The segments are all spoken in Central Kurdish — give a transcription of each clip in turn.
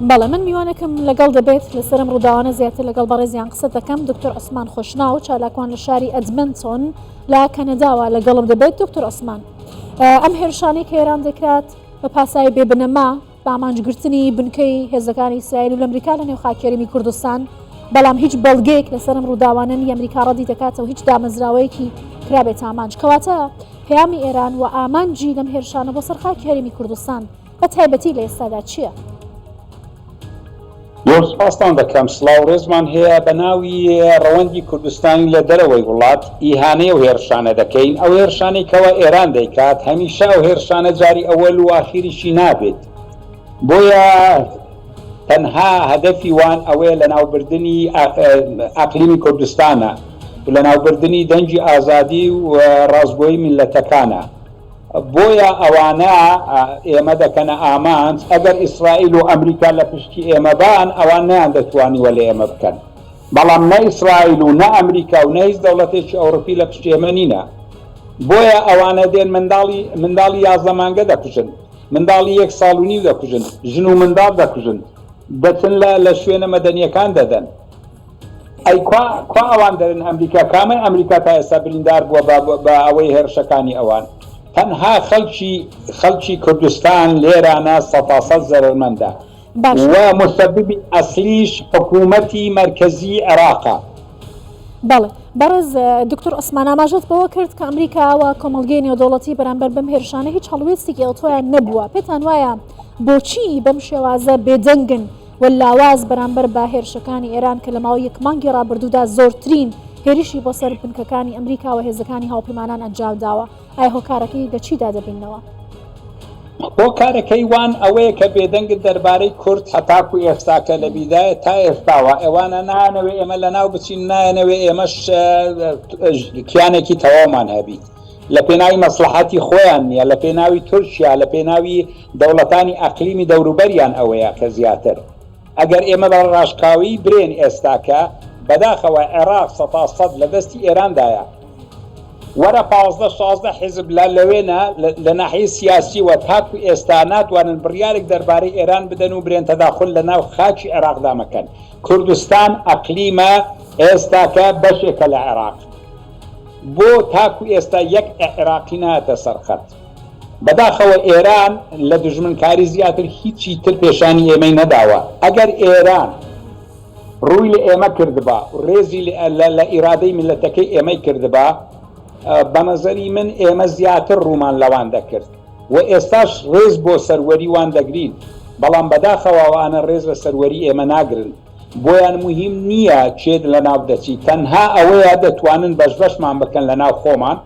بەڵێ من میوانێکم لەگەڵ دەبێت لەسەر ئەم ڕووداوانە زیاتر لەگەڵ بەڕێزیان قسە دەکەم دکتۆر عوسمان خۆشناو چالاکوان لە شاری ئەدمنتۆن لە کەنەداوە لەگەڵم دەبێت دکتۆر عوسمان ئەم هێرشانەی کە ئێران دەکرات بە پاساوی بێ بنەما بە ئامانجگرتنی بنکەی هێزەکانی ئیسرائیل و ئەمریکا لە نێو خاکی هەرێمی کوردستان بەڵام هیچ بەڵگەیەک لەسەر ئەم ڕووداوانە نییە ئەمریکا ڕەدی دەکاتەوە هیچ دامەزراوەیەکی کرابێت ئامانج کەواتە پەیامی ئێران و ئامانجی لەم هێرشانە بۆ سەر خاکی هەرێمی کوردستان بە تایبەتی لە ئێستادا چییە؟ زۆر سوپاستان دەکەم، سڵاو ڕێزمان هەیە، بە ناوی ڕەوەندی کوردستانی لە دەرەوەی وڵات ئیهانەی ئەو هێرشانە دەکەین، ئەو هێرشانەی کەوا ئێران دەیکات هەمیشە ئەو هێرشانە جاری ئەوەل و ئاخیریشی نابێت، بۆیە تەنها هەدەفی وان ئەوەیە لەناوبردنی ئەقلیمی کوردستانە و لەناوبردنی دەنگی ئازادی و ڕاستگۆیی میللەتەکانە. بۆیە ئەوانە ئێمە دەکەنە ئامانج، ئەگەر ئیسرائیل و ئەمریکا لە پشتی ئێمە بان ئەوان نەیاندەتوانیوە لە ئێمە بکەن، بەڵام نە ئیسرائیل و نە ئەمریکا و نە هیچ دەوڵەتێکی ئەوڕپی لە پشتی ئێمە نینە، بۆیە ئەوانە دێن منداڵی منداڵی 11 مانگە دەکوژن، منداڵی یەک ساڵ و نیو دەکوژن، ژن و منداڵ دەکوژن، دەچن لە لە شوێنە مەدەنیەکان دەدەن. ئەی کوا کوا ئەوان دەرن ئەمریکا کامەی ئەمریکا تا ئێستا بریندار بووە بە بە ئەوەی هێرشەکانی ئەوان تەنها خەلکی خەلکی کوردستان لێرانە سەتاسەد زەرەرمەندە باشە. و موسەببی ئەسلیش حکوومەتی مەرکەزی عێراقە. بەڵێ بەڕێز دکتۆر عوسمان ئاماژەت بەوە کرد کە ئەمریکا و کۆمەڵگەی نێودەوڵەتی بەرامبەر بەم هێرشانە هیچ هەڵوێستێکی ئەوتۆیان نەبووە پێتان وایە بۆچی بەم شێوازە بێدەنگن و لاواز بەرامبەر بە هێرشەکانی ئێران کە لە ماوەی یەک مانگی ڕابردوودا زۆرترین هێرشی بۆ سەر بنکەکانی ئەمریکا و هێزەکانی هاوپەیمانان ئەنجام داوە، ئایا هۆکارەکەی لە چیدا دەبیننەوە؟ هۆکارەکەی وان ئەوەیە کە بێدەنگن دەربارەی کورد هەتاکو ئێستاکە لە بیدایە تا ئێستاوە ئەوانە نایانەوێ ئێمە لەناو بچین نایانەوێ ئێمەش کیانێکی تەواومان هەبیت لە پێناوی مەسڵەحەتی خۆیان نییە لە پێناوی تورکیا لە پێناوی دەوڵەتانی ئەقلیمی دەوروبەریان ئەوەیە کە زیاتر ئەگەر ئێمە بە ڕاشکاوی برێن ئێستاکە بەداخەوە عێراق سەتا سەد لە دەستی ئێراندایە وەرە 15 16 حیزب لە لەوێنە لە ناحیەی سیاسیوە تاکو ئێستا ناتوانن بڕیارێک دەربارەی ئێران بدەن و برێن تەداخول لە ناو خاکی عێراقدا مەکەن کوردستان ئەقلیمە ئێستاکە بەشێکە لە عێراق بۆ تاکو ئێستا یەک عێراقی نایەتە سەر خەت بەداخەوە ئێران لە دوژمنکاری زیاتر هیچی تر پێشانی ئێمەی نەداوە، ئەگەر ئێران ڕووی لە ئێمە کردبا و ڕێزی لە ئیرادەی میللەتەکەی ئێمەی کردبا، بە نەزەری من ئێمە زیاتر ڕوومان لەوان دەکرد و ئێستاش ڕێز بۆ سەروەری وان دەگرین، بەڵام بەداخەوە ئەوانە ڕێز لە سەروەری ئێمە ناگرن، بۆیان موهیم نییە کێ لەناو دەچی، تەنها ئەوەیە دەتوانن بەش بەشمان بکەن لەناو خۆمان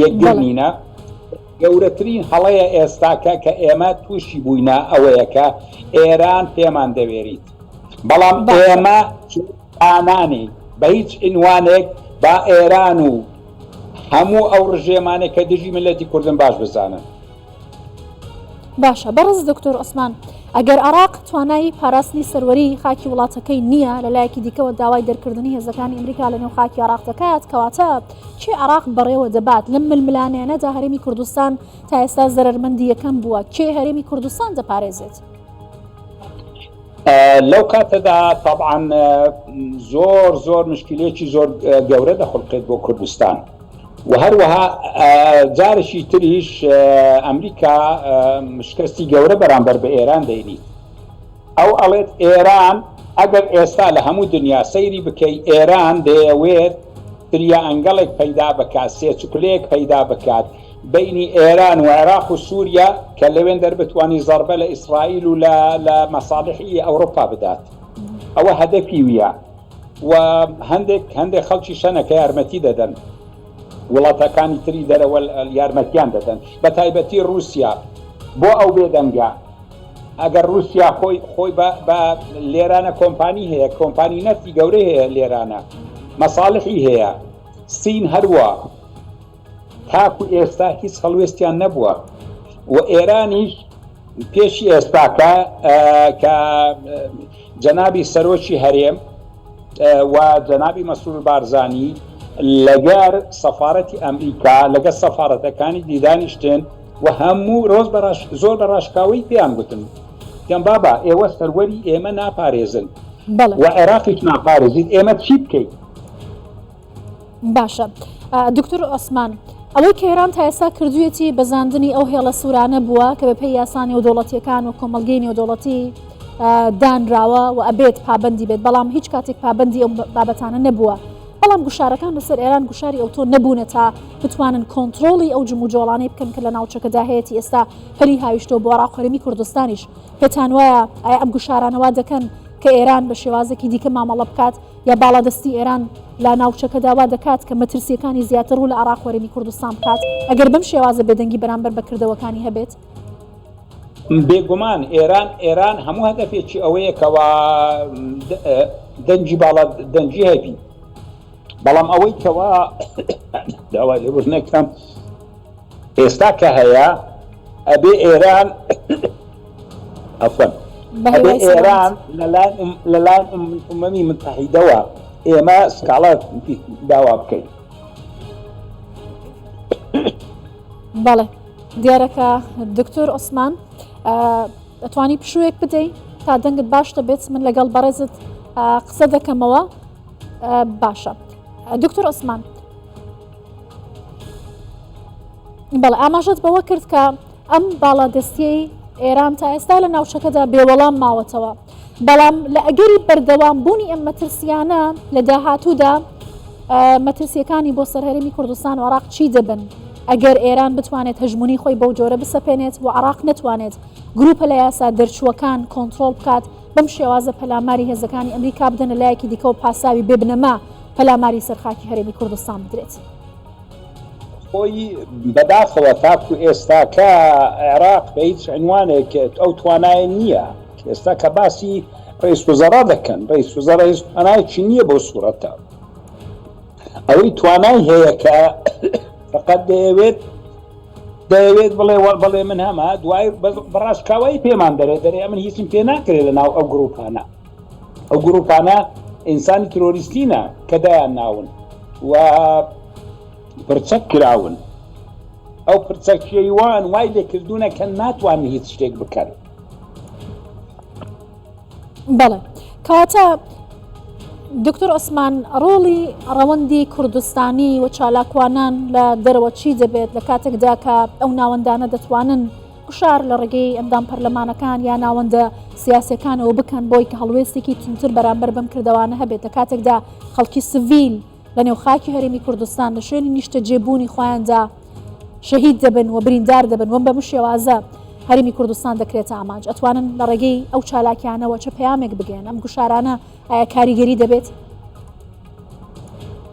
یەکگر نینە. گەورەترین هەڵەیە ئێستاکە کە ئێمە تووشی بووینە ئەوەیە کە ئێران پێمان دەوێریت بەڵام ئێمە دانانین بە هیچ عنوانێک با ئێران و هەموو ئەو ڕژێمانێک کە دژی ملەتی کوردن باش بزانن. باشە بەڕێز دکتۆر عوسمان ئەگەر عراق توانای پاراستنی سەروەری خاکی وڵاتەکەی نییە لە لایەکی دیکەوە داوای دەرکردنی هێزەکانی ئەمریکا لە نێو خاکی عراق دەکات کەواتە کێ عراق بەڕێوە دەبات لەم ململانێنەدا هەرێمی کوردستان تا ئێستا زەرەرمەندی یەکەم بووە کێ هەرێمی کوردستان دەپارێزێت؟ لەو کاتەدا تەبعەن زۆر زۆر مشکلێکی زۆر گەورە دەخڵقێت بۆ کوردستان. و هەروەها جارێکی تریش ئەمریکا شکستی گەورە بەرامبەر بە ئێران دەینیت. ئەو ئەڵێت ئێران ئەگەر ئێستا لە هەموو دنیا سەیری بکەی ئێران دەیەوێت تریائەنگەڵێک پەیدا بکات، سێچوکلەیەک پەیدا بکات بەینی ئێران و عێراق و سووریا کە لەوێندەر بتوانی زەڕبە لە ئیسرائیل و لە مەساڵحی ئەوروپا بدات. ئەوە هەدەفی ویە. و هەندێک هەندێک خەڵکی شەنە کە یارمەتی دەدەن وڵاتەکانی تری دەرەوە یارمەتیان دەدەن بە تایبەتی رووسیا بۆ ئەو بێدەنگە ئەگەر رووسیا خۆی خۆی بە لێرانە کۆمپانی هەیە کۆمپانی نەفتی گەورەی هەیە لێرانە مەساڵحی هەیە سین هەروە تاکو ئێستا هیچ هەڵوێستیان نەبووە و ئێرانیش پێشی ئێستاکە کە جەنابی سەرۆکی هەرێم و جەنابی مەسرور بارزانی لەگەر سەفارەتی ئەمریکا لەگەر سەفارەتەکانی دیدانیشتن و هەموو ڕۆژ زۆر بە ڕاشکاوی پێیان گوتن. گوتیان بابا ئێوە سەروەری ئێمە ناپارێزن و عێراقیش ناپارێزیت ئێمە چی بکەین؟ باشە دکتۆر عوسمان ئەوەی کە ئێران تا ئێستا کردوویەتی بەزاندنی ئەو هێڵە سوورانە بووە کە بەپێی یاسا نێودەوڵەتیەکان و کۆمەڵگەی نێودەوڵەتی دانراوە و ئەبێت پابندی بێت بەڵام هیچ کاتێک پابندی ئەو بابەتانە نەبووە بەڵام گوشارەکان لەسەر ئێران گوشاری ئەوتۆ نەبوونە تا بتوانن کۆنتترۆڵی ئەو جموجۆڵانەی بکەن کە لە ناوچەکەدا هەیەی ئێستا پەلی هاویشتەوە بۆ عراق هەرێمی کوردستانیش پێتان وایە ئایا ئەم گوشارانەوا دەکەن کە ئێران بە شێوازێکی دیکە مامەڵە بکات یا باڵادەستی ئێران لە ناوچەکەدا وا دەکات کە مەترسییەکانی زیاتر ڕوو لە عێراق و هەرێمی کوردستان بکات، ئەگەر بەم شێوازە بێدەنگی بەرامبەر بە کردەوەکانی هەبێت؟ بێگومان ئێران ئێران هەموو هەدەفێکی ئەوەیە کەوا دەنگی باڵا دەنگی هەبی بەڵام ئەوەی کەوا داوای لێبوردنەکەم ئێستا کە هەیە ئەبێ ئێران عفوا ئەبێ ئێران لەلایەن ئومەمی متحیدەوە ئێمە سکاڵا داوا بکەین. بەڵێ دیارەکە دکتۆر عوسمان ئەتوانی پشوویەک بدەی تا دەنگت باش دەبێت من لەگەڵ بەڕێزت قسە دەکەمەوە باشە دکتۆر عوسمان بەڵێ ئاماژەت بەوە کرد کە ئەم باڵادەستیەی ئێران تا ئێستا لە ناوچەکەدا بێوەڵام ماوەتەوە بەڵام لە ئەگەری بەردەوام بوونی ئەم مەترسیانە لە داهاتوودا مەترسیەکانی بۆ سەر هەرێمی کوردستان و عراق چی دەبن ئەگەر ئێران بتوانێت هەژمونی خۆی بەو جۆرە بسەپێنێت و عراق نەتوانێت گروپە لە یاسا دەرچووەکان کۆنترۆڵ بکات بەم شێوازە پەلاماری هێزەکانی ئەمریکا بدەنە لایەکی دیکە و پاساوی بێبنەما پەلاماری سەر خاکی هەرێمی کوردستان بدرێت. خۆی بەداخەوە تاکو ئێستاکە عێراق بە هیچ عنوانێک ئەو توانایە نییە ئێستا کە باسی ڕئیس وزەرا دەکەن ڕئیس وزەرا هیچ توانایەکی نییە بۆ سوورەتە ئەوەی توانای هەیە کە فقط دەیەوێت دەیەوێت بڵێ وەڵ بەڵێ من هەمە دوای بەڕاشکاوایی پێمان دەرێ دەرێ من هیچم پێ ناکرێت لە ناو ئەو گروپانە ئەو گروپانە ئینسانی ترۆریستینە کە دایان ناون و پرچەک کراون ئەو پرچەکیەی وان وای لێکردونە کە ناتوانن هیچ شتێک بکەن. بەڵێ کەواتە دکتۆر عوسمان ڕۆڵی ڕەوەندی کوردستانی و چالاکوانان لە دەرەوە چی دەبێت لە کاتێکدا کە ئەو ناوەندانە دەتوانن گوشار لە ڕێگەی ئەندام پەرلەمانەکان یا ناوەندە سیاسەکانەوە بکەن بۆی کە هەڵوێستێکی توندتر بەرامبەر بەم کردەوانە هەبێت لە کاتێکدا خەڵکی سڤیل لە نێو خاکی هەرێمی کوردستان لە شوێنی نیشتەجێبوونی خۆیاندا شەهید دەبن و بریندار دەبن و بەم شێوازە هەرێمی کوردستان دەکرێتە ئامانج ئەتوانن لە ڕێگەی ئەو چالاکیانەوە چه پەیامێک بگەن ئەم گوشارانە ئایا کاریگەری دەبێت؟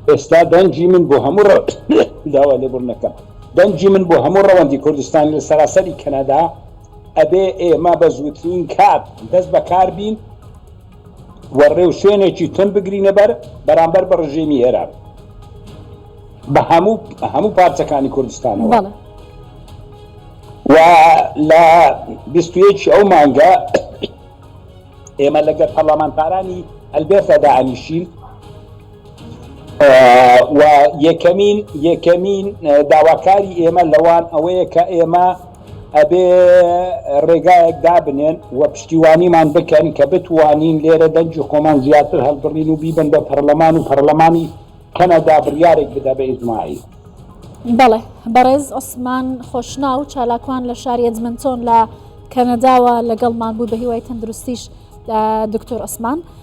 ئێستا دەنگی من بۆ هەموو داوا لێبوردنەکەم دەنگی من بۆ هەموو ڕەوەندی کوردستانی لە سەراسەری کەنەدا ئەبێ ئێمە بە زووترین کات دەست بەکار بین و ڕێوشوێنێکی توند بگرینە بەر بەرامبەر بە ڕژێمی ئێران بە هەموو هەموو پارچەکانی کوردستانەوە و لە 21 ئەو مانگە ئێمە لەگەر پەرلەمانتارانی ئەلبێرتا دائەنیشین و یەکەمین یەکەمین داواکاری ئێمە لەوان ئەوەیە کە ئێمە ئەبێ ڕێگایەک دابنێن و پشتیوانیمان بکەن کە بتوانین لێرە دەنگی خۆمان زیاتر هەڵبڕین و بیبن بە پەرلەمان و پەرلەمانی کەنەدا بڕیارێک بدا بە ئیجماعی. بەڵێ بەڕێز عوسمان خۆشناو چالاکوان لە شاری ئەدمنتۆن لە کەنەداوە لەگەڵمان بوو بە هیوای تەندروستیش دکتۆر عوسمان.